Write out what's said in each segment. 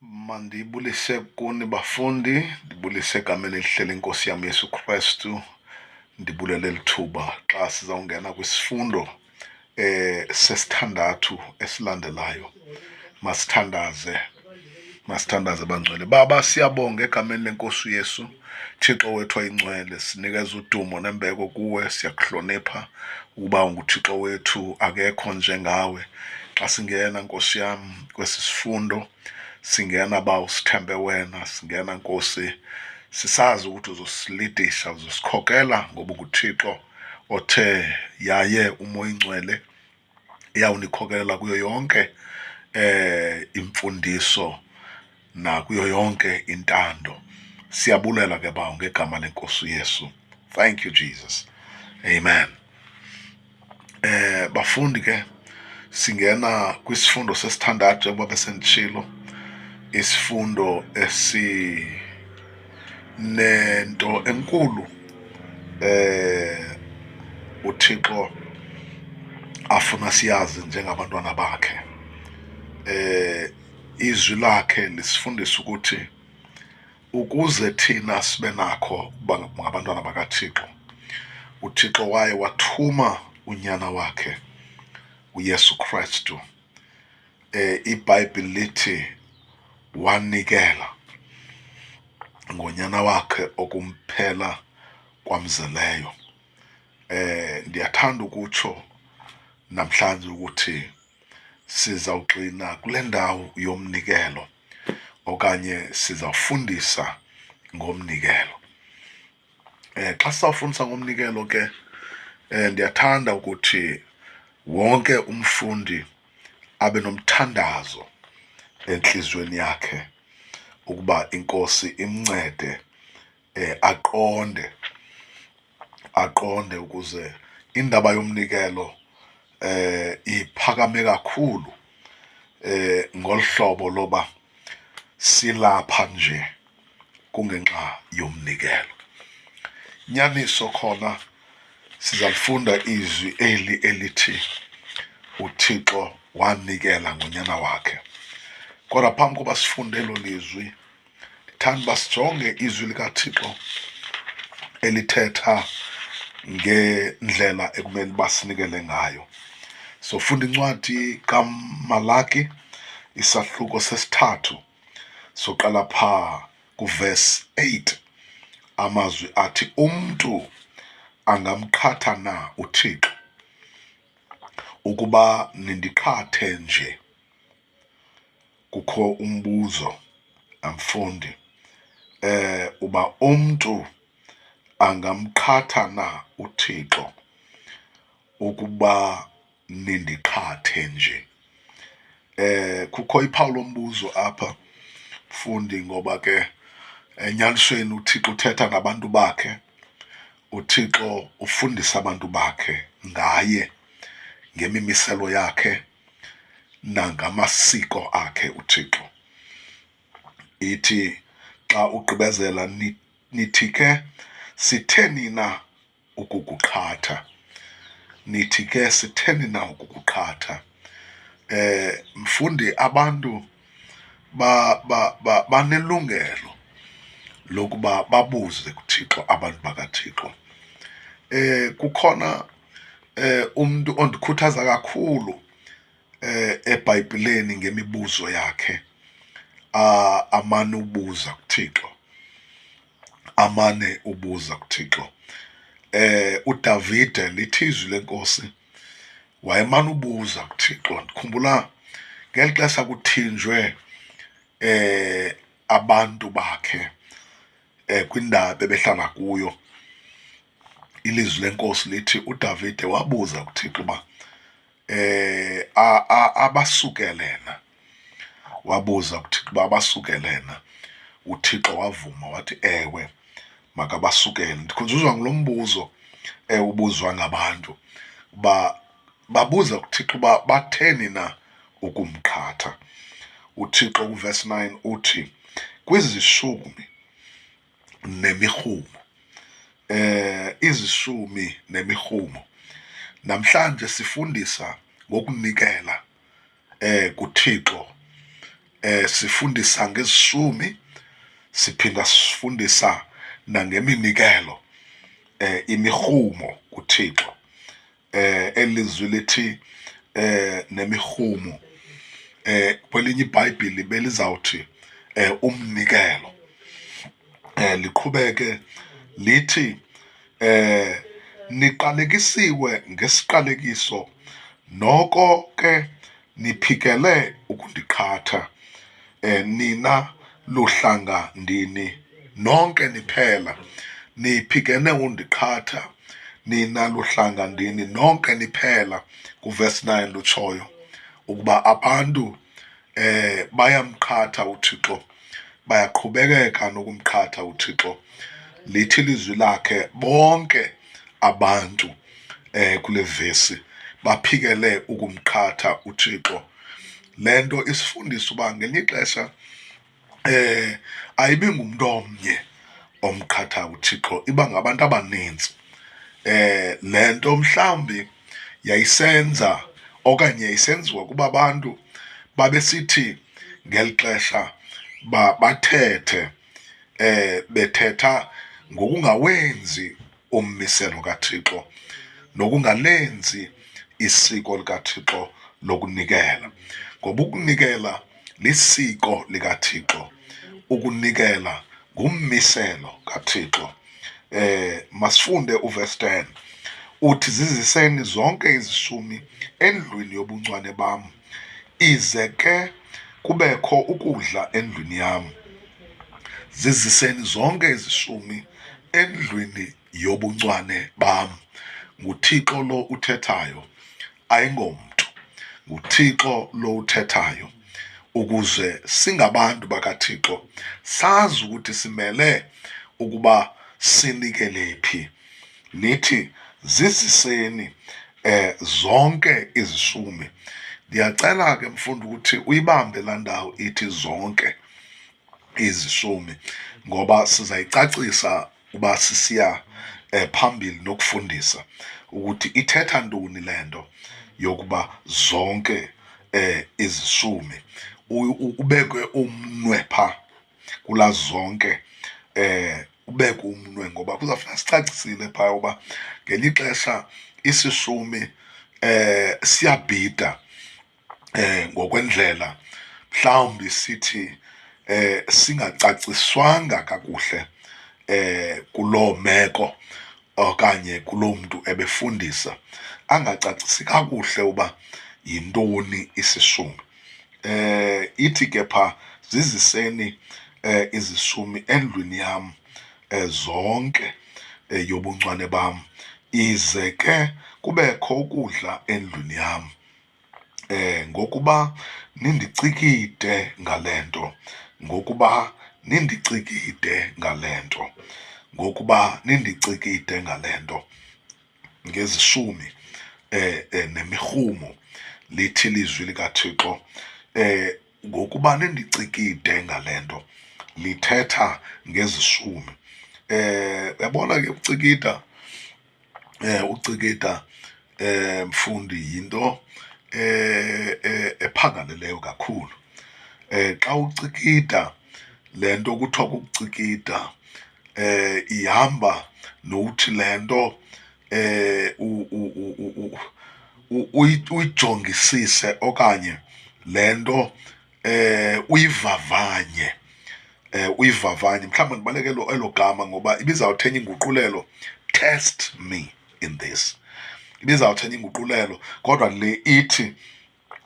Mandibulise kuni bafundi, ndibulise egameni elihle leNkosi yam uYesu Krestu. Ndibulele eli thuba xa sizawungena kwisifundo sesithandathu esilandelayo. Masithandaze, masithandaze bangcwele. Baba, siyabonga egameni leNkosi uYesu. Thixo wethu oyingcwele, sinikeza udumo nembeko kuwe, siyakuhlonipha ukuba unguThixo wethu, akekho njengawe. Xa singena Nkosi yam kwesi sifundo, singena Bawo sithembe wena, singena Nkosi sisazi ukuthi uzosilidisha, uzosikhokela ngoba unguThixo othe yaye uMoya oyiNgcwele iyawunikhokelela kuyo yonke imfundiso nakuyo yonke intando. Siyabulela ke Bawo ngegama leNkosi uYesu. Thank you Jesus. Amen. Bafundi ke singena kwisifundo sesithandathu njengoba besenditshilo, isifundo esinento enkulu uThixo afuna siyazi njengabantwana bakhe. Izwi lakhe lisifundisa ukuthi ukuze thina sibe nakho ukuba ngabantwana bakaThixo, uThixo waye wathuma unyana wakhe uYesu Kristu. IBhayibhile lithi wanikela ngonyana wakhe okumphela kwamzeleyo. Ndiyathanda ukutsho namhlanje ukuthi sizawugxina kule ndawo yomnikelo okanye sizawufundisa ngomnikelo. Xa sizawufundisa ngomnikelo ke ndiyathanda ukuthi wonke umfundi abe nomthandazo entliziyweni yakhe ukuba iNkosi imncede aqonde, aqonde ukuze indaba yomnikelo iphakame kakhulu ngolu hlobo loba silapha nje kungenxa yomnikelo. Nyaniso khona sizalifunda izwi eli elithi uThixo wanikela ngonyana wakhe. Kodwa phambi koba sifunde elo lizwi, ndithanda uba sijonge izwi likaThixo elithetha ngendlela ekumele uba sinikele ngayo. Sofunda incwadi kaMalaki isahluko sesithathu, soqala phaa kuvesi 8, amazwi athi umntu angamqhatha na uThixo? Ukuba nindiqhathe nje. Kukho umbuzo amfundi, uba umntu angamqhatha na uThixo ukuba nindiqhathe nje? Kukho iphawu lombuzo apha mfundi, ngoba ke enyanisweni uThixo uthetha nabantu bakhe, uThixo ufundisa abantu bakhe ngaye, ngemimiselo yakhe nangamasiko akhe uThixo. Ithi xa ugqibezela nithi ke sitheni na ukukuqhatha? Nithi ke sitheni na ukukuqhatha? Mfundi, abantu banelungelo lokuba babuze kuThixo, abantu bakaThixo. Kukhona umuntu ondikhuthaza kakhulu eBhayibhileni ngemibuzo yakhe, amane ubuza kuThixo, amane ubuza kuThixo. UDavide, lithi izwi leNkosi, wayemane ubuza kuThixo. Ndikhumbula ngeli xesha kuthinjwe abantu bakhe kwindawo bebehlala kuyo, ilizwi leNkosi lithi uDavide wabuza kuThixo uba abasukelena. Wabuza kuThixo uba abasukelena. uThixo wavuma wathi ewe, makabasukele. Ndikhunjuzwa ngulo mbuzo ubuzwa ngabantu uba babuza kuThixo uba batheni na ukumqhatha. uThixo kuvesi 9 uthi kwizishumi nemirhumo, izishumi nemirhumo. Namhlanje sifundisa ngokunikela kuThixo. Sifundisa ngezishumi, siphinda sifundisa nangeminikelo, imirhumo kuThixo. Elizwi lithi nemirhumo, kwelinye iBhayibhile belizawuthi umnikelo. Liqhubeke lithi niqalekisiwe ngesiqalekiso, noko ke niphikele ukundiqhatha, nina luhlanga ndini nonke niphela, niphikene undiqhatha nina luhlanga ndini nonke niphela. Kuvesi 9 lutshoyo ukuba abantu bayamqhatha uThixo, bayaqhubekeka nokumqhatha uThixo. Lithi ilizwi lakhe bonke abantu kule vesi baphikele ukumqhatha uThixo. Le nto isifundisa uba ngelinye ixesha ayibi ngumntu omnye omqhatha uThixo, iba ngabantu abanintsi. Le nto mhlawumbi yayisenza okanye yayisenziwa kuba abantu babesithi ngeli xesha bathethe bethetha ngokungawenzi ummiselo kaThixo nokungalenzi isiko likaThixo lokunikela, ngoba ukunikela lisiko likaThixo, ukunikela ngummiselo kaThixo. Masifunde uverse 10, uthi ziziseni zonke izishumi endlwini yobuncwane bam, ize ke kubekho ukudla endlwini yam. Ziziseni zonke izishumi endlwini yobuncwane bam. NguThixo lo uthethayo, ayingomntu. NguThixo lo uthethayo, ukuze singabantu bakaThixo sazi ukuthi simele ukuba sinikele phi. Lithi ziziseni zonke izishumi. Ndiyacela ke mfundi ukuthi uyibambe laa ndawo ithi zonke izishumi, ngoba sizayicacisa uba sisiya phambili nokufundisa ukuthi ithetha ntoni le nto yokuba zonke izishumi. Ubekwe umnwe pha kula zonke, ubekwe umnwe, ngoba kuzawufuna sicacisile phaa uba ngelinye ixesha isishumi siyabhida ngokwendlela mhlawumbi sithi singacaciswanga kakuhle kuloo meko okanye kuloo mntu ebefundisa, angacacisi kakuhle uba yintoni isishumi. Ithi ke pha ziziseni izishumi endlwini yam zonke yobuncwane bam, ize ke kubekho ukudla endlwini yam. Ngokuba nindicikide ngale nto, ngokuba nindicikide ngale nto, ngokuba nindicikide ngale nto, ngezishumi nemirhumo, lithi ilizwi likaThixo, ngokuba nindicikide ngale nto, lithetha ngezishumi. Uyabona ke ucikida, ucikida mfundi yinto ephangaleleyo kakhulu. Xa ucikida, le nto kuthiwa kukucikida, ihamba nokuthi le nto uyijongisise okanye le nto uyivavanye, uyivavanye. Mhlawumbi ndibaleke elo gama ngoba ibizawuthi enye inguqulelo, test me in this. Ibizawuthi enye inguqulelo, kodwa le ithi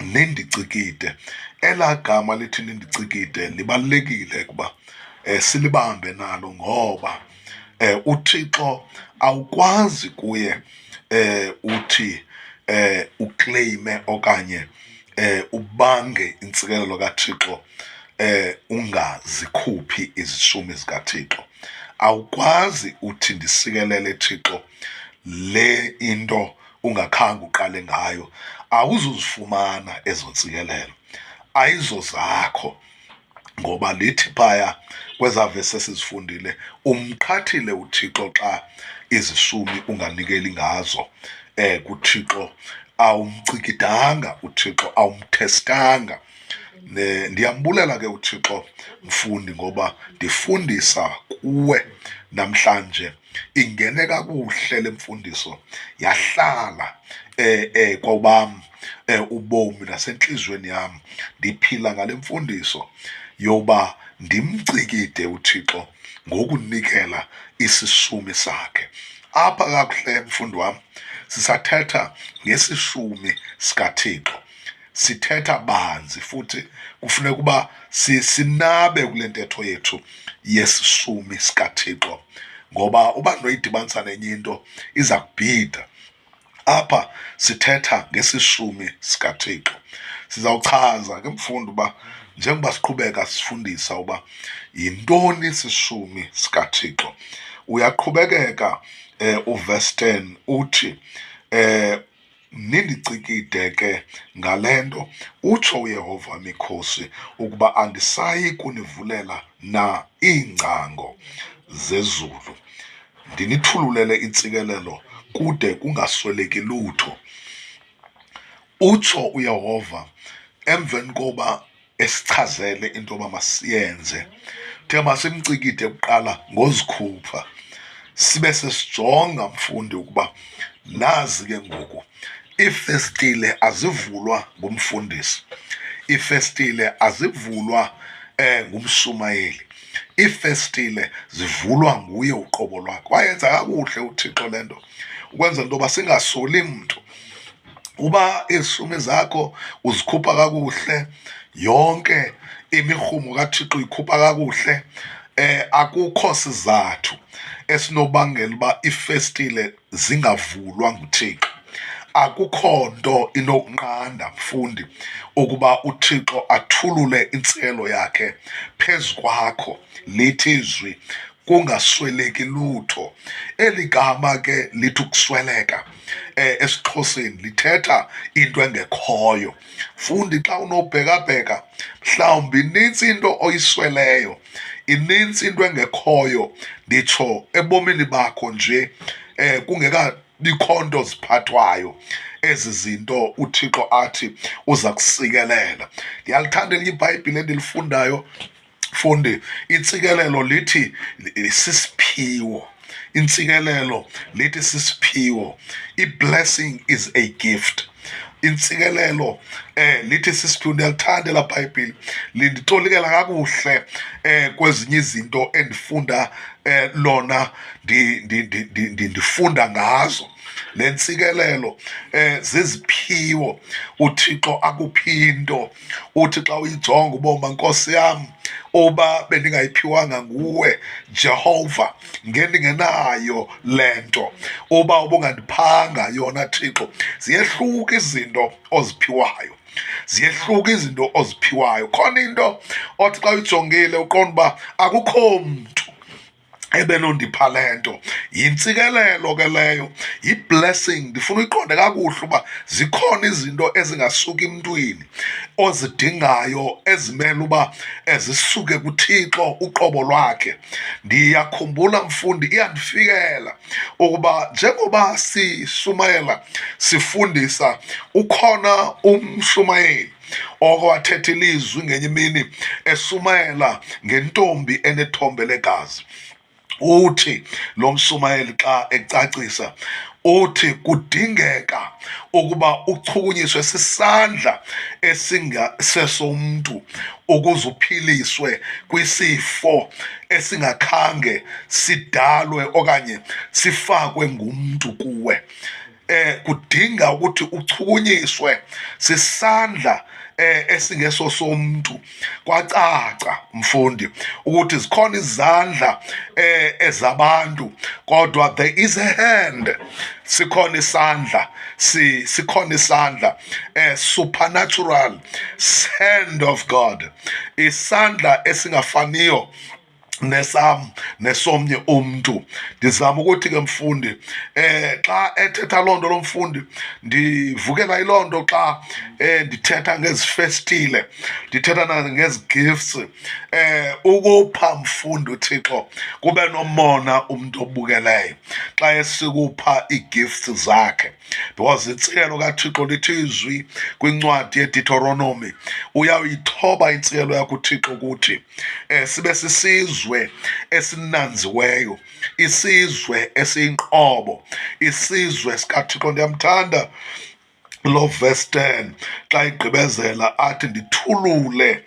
nindicikide. Elaa gama lithi nindicikide libalulekile ukuba silibambe nalo, ngoba uThixo awukwazi kuye uthi uclaime okanye ubange intsikelelo kaThixo ungazikhuphi izishumi zikaThixo. Awukwazi uthi ndisikelele Thixo le into ungakhange uqale ngayo, awuzuzifumana ezo ntsikelelo, ayizozakho, ngoba lithi phaya kwezaa vesi esizifundile umqhathile uThixo xa izishumi unganikeli ngazo kuThixo, awumcikidanga uThixo, awumthestanga. Ndiyambulela ke uThixo, mfundi, ngoba ndifundisa kuwe namhlanje. Ingene kakuhle le mfundiso, yahlala kobam ubomi nasentliziyweni yam. Ndiphila ngale mfundiso yoba ndimcikide uThixo ngokunikela isishumi sakhe. Apha kakuhle, mfundi wam, sisathetha ngesishumi sikaThixo. Sithetha banzi futhi kufuneka uba sinabe kule ntetho yethu yesishumi sikaThixo, ngoba uba ndinoyidibanisa nenye into iza kubhida. Apha sithetha ngesishumi sikaThixo. Sizawuchaza ke, mfundi, uba njengoba siqhubeka sifundisa uba yintoni isishumi sikaThixo. Uyaqhubekeka uverse 10 uthi, "Nindicikide ke ngale nto, utsho uYehova wemikhosi, ukuba andisayi kunivulela na iingcango zezulu, ndinithululele intsikelelo kude kungasweleki lutho." Utsho uYehova emveni koba esichazele into yoba masiyenze. Uthe masimcikide kuqala ngozikhupha, sibe sesijonga, mfundi, ukuba nazi ke ngoku iifestile azivulwa ngumfundisi, iifestile azivulwa ngumshumayeli, iifestile zivulwa nguye uqobo lwakhe. Wayenza kakuhle uThixo le nto ukwenzela into yoba singasoli mntu. Uba izishumi zakho uzikhupha kakuhle, yonke imirhumo kaThixo uyikhupha kakuhle, akukho sizathu esinobangela uba iifestile zingavulwa nguThixo. Akukho nto inokunqanda, mfundi, ukuba uThixo athulule intselo yakhe phezu kwakho. Lithi izwi kungasweleki lutho. Eli gama ke lithi ukusweleka esiXhoseni lithetha into engekhoyo. Mfundi, xa unobhekabheka mhlawumbi inintsi into oyisweleyo, inintsi into engekhoyo, nditsho ebomini bakho nje, kungekabikho nto ziphathwayo ezi zinto uThixo athi uza kusikelela. Ndiyalithanda elinye iBhayibhile endilifundayo, fundi. Intsikelelo lithi sisiphiwo, intsikelelo lithi sisiphiwo. I-blessing is a gift. Intsikelelo lithi sisiphiwo. Ndiyalithanda elaa Bhayibhile, linditolikela kakuhle kwezinye izinto endifunda lona ndifunda ngazo. Le ntsikelelo ziziphiwo uThixo akuphi into, uthi xa uyijonga uboma, Nkosi yam, uba bendingayiphiwanga nguwe Jehova, ngendingenayo le nto, uba ubungandiphanga yona Thixo. Ziyehluka izinto oziphiwayo, ziyehluka izinto oziphiwayo. Khona into othi xa uyijongile uqonda uba akukho mntu ebenondipha le nto. Yintsikelelo ke leyo, yi-blessing. Ndifuna uyiqonde kakuhle uba zikhona izinto ezingasuki emntwini ozidingayo, ezimele uba zisuke kuThixo uqobo lwakhe. Ndiyakhumbula, mfundi, iyandifikela ukuba njengoba sishumayela sifundisa, ukhona umshumayeli oko wathetha ilizwi ngenye imini eshumayela ngentombi enethombe legazi. Uthi lo mshumayeli xa ecacisa, uthi kudingeka ukuba uchukunyiswe sisandla esingasesomntu ukuze uphiliswe kwisifo esingakhange sidalwe okanye sifakwe ngumntu kuwe. Kudinga ukuthi uchukunyiswe sisandla esingeso somntu. Kwacaca, mfundi, ukuthi zikhona izandla ezabantu, kodwa there is a hand, sikhona isandla, sikhona isandla, supernatural hand of God, isandla esingafaniyo. Nesam nesomnye umntu. Ndizama ukuthi ke mfundi, xa ethetha loo nto lo mfundi, ndivukela yiloo nto xa ndithetha ngezifestile, ndithetha ngezi gifts, ukupha mfundi uThixo kube nomona umntu obukeleyo xa esikupha ii-gifts zakhe, because intsikelo kaThixo, lithi izwi kwincwadi yeDeuteronomy, uyawuyithoba intsikelo yakho uThixo kuthi sibe sisizwe esinanziweyo, isizwe esiyinqobo, isizwe sikaThixo. Ndiyamthanda lo verse 10 xa igqibezela athi ndithulule,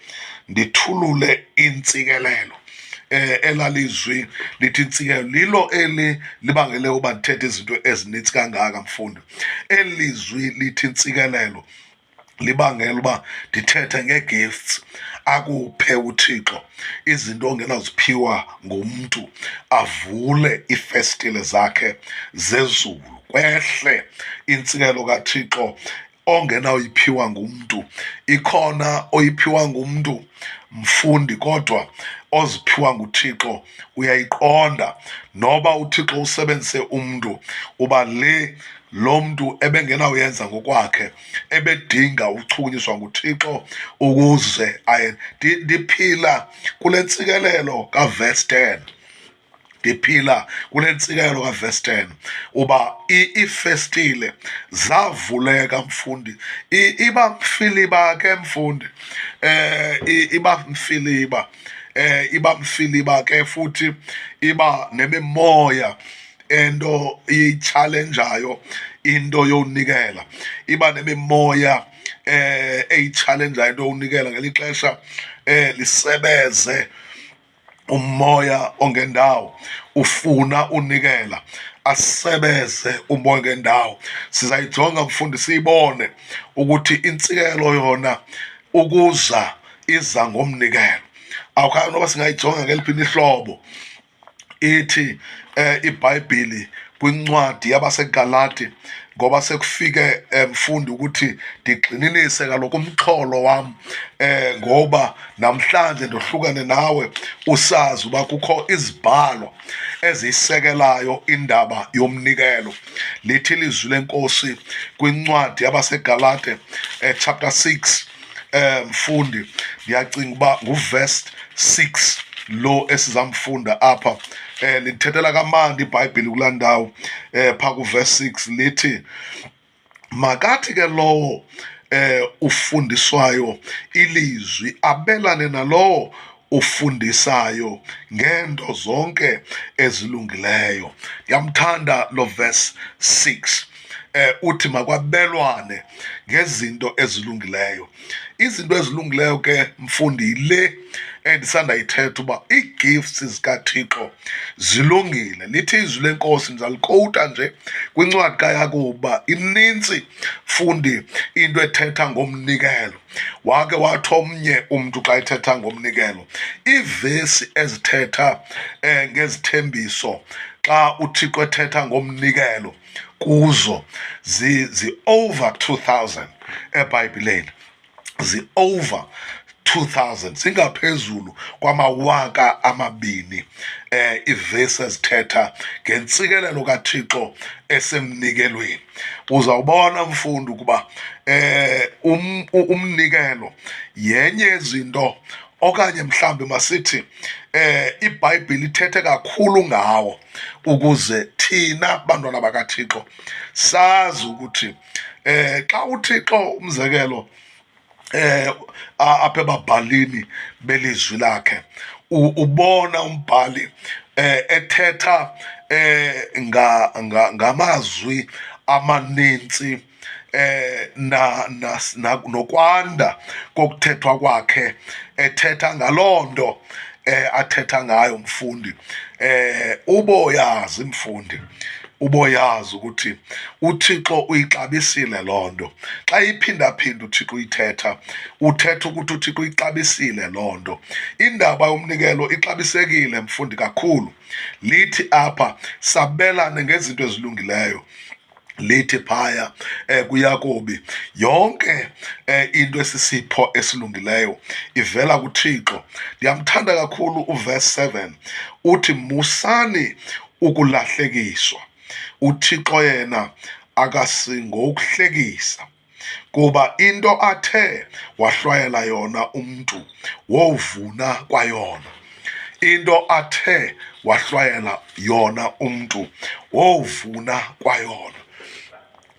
ndithulule intsikelelo. Elalizwi lithi intsikelo lilo eli libangele uba ndithethe izinto ezinintsi kangaka mfundi. Elizwi lithi intsikelelo libangela uba ndithethe ngee-gifts akuphe uThixo, izinto ongenaziphiwa ngumntu, avule iifestile zakhe zezulu kwehle intsikelo kaThixo ongenawuyiphiwa ngumntu. Ikhona oyiphiwa ngumntu mfundi, kodwa oziphiwa nguThixo uyayiqonda noba uThixo usebenzise umntu, uba le lo mntu ebengenawuyenza ngokwakhe, ebedinga uchukunyiswa nguThixo ukuze aye. Ndiphila kule ntsikelelo kaverse 10, ndiphila kule ntsikelelo kaverse 10 uba iifestile zavuleka mfundi. Iba mfiliba ke mfundi, iba mfiliba, iba mfiliba ke futhi iba nemimoya ento iyichallengeayo into yokunikela, iba nemimoya eyichallengeayo into yokunikela ngelixesha lisebeze umoya ongendawo ufuna unikela, asebeze umoya ongendawo. Sizayijonga mfundi, siyibone ukuthi intsikelo yona ukuza iza ngomnikelo. Awukhayo noba singayijonga ngeliphi ihlobo. Ithi iBhayibheli kwincwadi yabaseGalati, ngoba sekufike mfundi ukuthi ndigxininise kaloku umxholo wam, ngoba namhlanje ndohlukane nawe usazi uba kukho izibhalo eziyisekelayo indaba yomnikelo. Lithi ilizwi lenkosi kwincwadi yabaseGalate, chapter 6, mfundi, ndiyacinga uba nguverse 6 lo esizamfunda apha. Lithethela kamandi iBhayibhile kulaa ndawo, phaa kuverse 6 lithi, makathi ke lowo ufundiswayo ilizwi abelane nalowo ufundisayo ngento zonke ezilungileyo. Ndiyamthanda lo verse 6, uthi makwabelwane ngezinto ezilungileyo. Izinto ezilungileyo ke mfundi yile endisandayithetha uba ii-gifts zikaThixo zilungile. Lithi izwi lenkosi, ndizaliquota nje kwincwadi kaYakobi, uba inintsi mfundi into ethetha ngomnikelo. Wake wathi omnye umntu xa ethetha ngomnikelo, iivesi ezithetha ngezithembiso xa uThixo ethetha ngomnikelo kuzo zi over 2000 eBhayibhileni, zi over 2000, zingaphezulu kwama-2000 ivesi ezithetha ngentsikelelo kaThixo esemnikelweni. Uzawubona mfundi ukuba umnikelo yenye yezinto, okanye mhlambi masithi iBhayibhile ithethe kakhulu ngawo, ukuze thina bantwana bakaThixo sazi ukuthi xa uThixo, umzekelo, apha ebabhalini belizwi lakhe, ubona umbhali ethetha ngamazwi amaninzi na, na, na nokwanda kokuthethwa kwakhe ethetha ngaloo nto athetha ngayo mfundi. Uboyazi mfundi, uboyazi ukuthi uThixo uyixabisile loo nto. Xa iphindaphinda uThixo uyithetha, uthetha ukuthi uThixo uyixabisile loo nto. Indaba yomnikelo ixabisekile mfundi kakhulu. Lithi apha sabelane ngezinto ezilungileyo. Lithi phaya kuYakobi yonke into esisipho esilungileyo ivela kuThixo. Ndiyamthanda kakhulu uverse 7 uthi musani ukulahlekiswa, uThixo yena akasingokuhlekisa, kuba into athe wahlwayela yona umntu wovuna kwayona. Into athe wahlwayela yona umntu wovuna kwayona.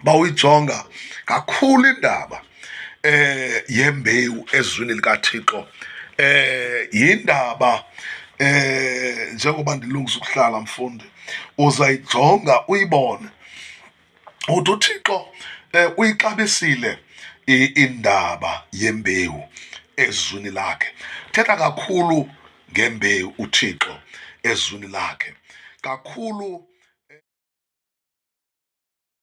Bawuyijonga kakhulu indaba yembewu ezwini likaThixo, yindaba njengoba ndilungisa ukuhlala mfundi, uzayijonga uyibone uthi uThixo uyixabisile indaba yembewu ezwini lakhe. Thetha kakhulu ngembewu uThixo ezwini lakhe kakhulu.